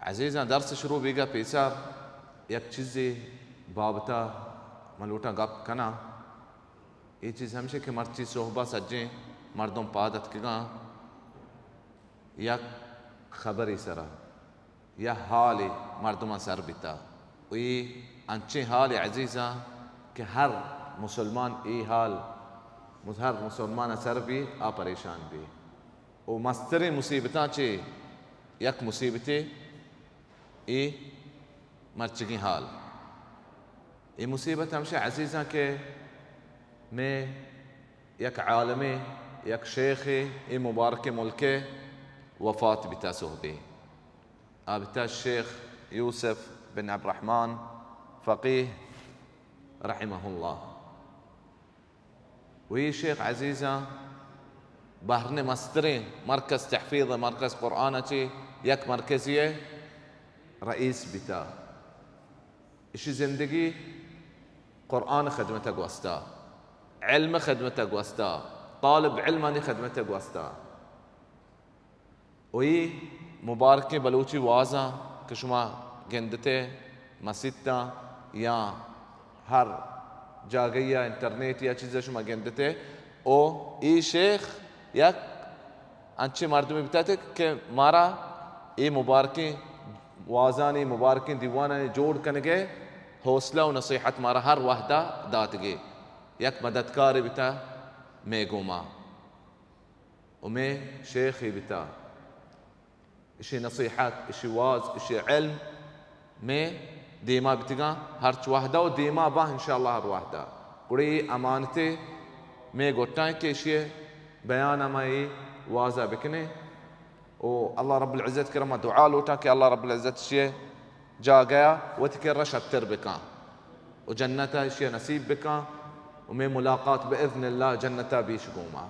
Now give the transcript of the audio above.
عزیزاں، درس شروع بیگا پیسر یک چیزے بابتا من لوٹاں گپ کناں۔ اے چیز ہمشہ کہ مرچی صحبا سجیں مردم پاد اتکگاں، یک خبری سرا یا حالے مردماں سر بیتا، و اے انچیں حالے عزیزاں کہ ہر مسلمان اے حال، ہر مسلمان سر بی، آ پریشان بی۔ و مستریں مصیبتاں چہ یک مصیبتے اے مرچگیں حال۔ اے مصیبت ہمشہ عزیزاں کہ مئے یک عالمے، یک شیخے اے مبارک ملکے وفات بیتا صحبے۔ آ بیتا شیخ یوسف بن عبدالرحمن فقیہ رحمہ اللہ۔ و اے شیخ عزیزاں بحرین مستریں مرکز تحفیظ، مرکز قرآن چہ یک مرکزی رئیس بیتا۔ اشی زندگی قرآن خدمت گوستا، علم خدمت گوستا، طالب علمانی خدمت گوستا۔ و اے مبارکیں بلوچی وازاں کہ شما گندتے مسیتاں یا ہر جاگہی ءَ انٹرنیٹ یا چیزے شما گندتے، او اے شیخ یک انچیں مردمے بیتگ کہ مارا اے مبارکیں وازانی، مبارکیں دیوانانی جوڑ کنگے حوصلہ و نصیحت مارا ہر وہدا داتگے۔ یک مددکارے بیتا مئے گوما۔ و مئے شیخے بیتا۔ اشی نصیحت، اشی واز، اشی علم مئے دیما بیتگاں، ہرچ وہدا و دیما باں انشاءاللہ ہر وہدا۔ گڑا اے امانتے مئے گٹاں کہ اشی بیان ما اے وازا بکنیں۔ و اللہ رب العزت کرا ما دعا لوٹاں کہ اللہ رب العزت اشی جاگہا وتی کرا شتر بکاں و جنتا اشی نصیب بکاں و مئے ملاقات باذن اللہ جنتا بیش گوما۔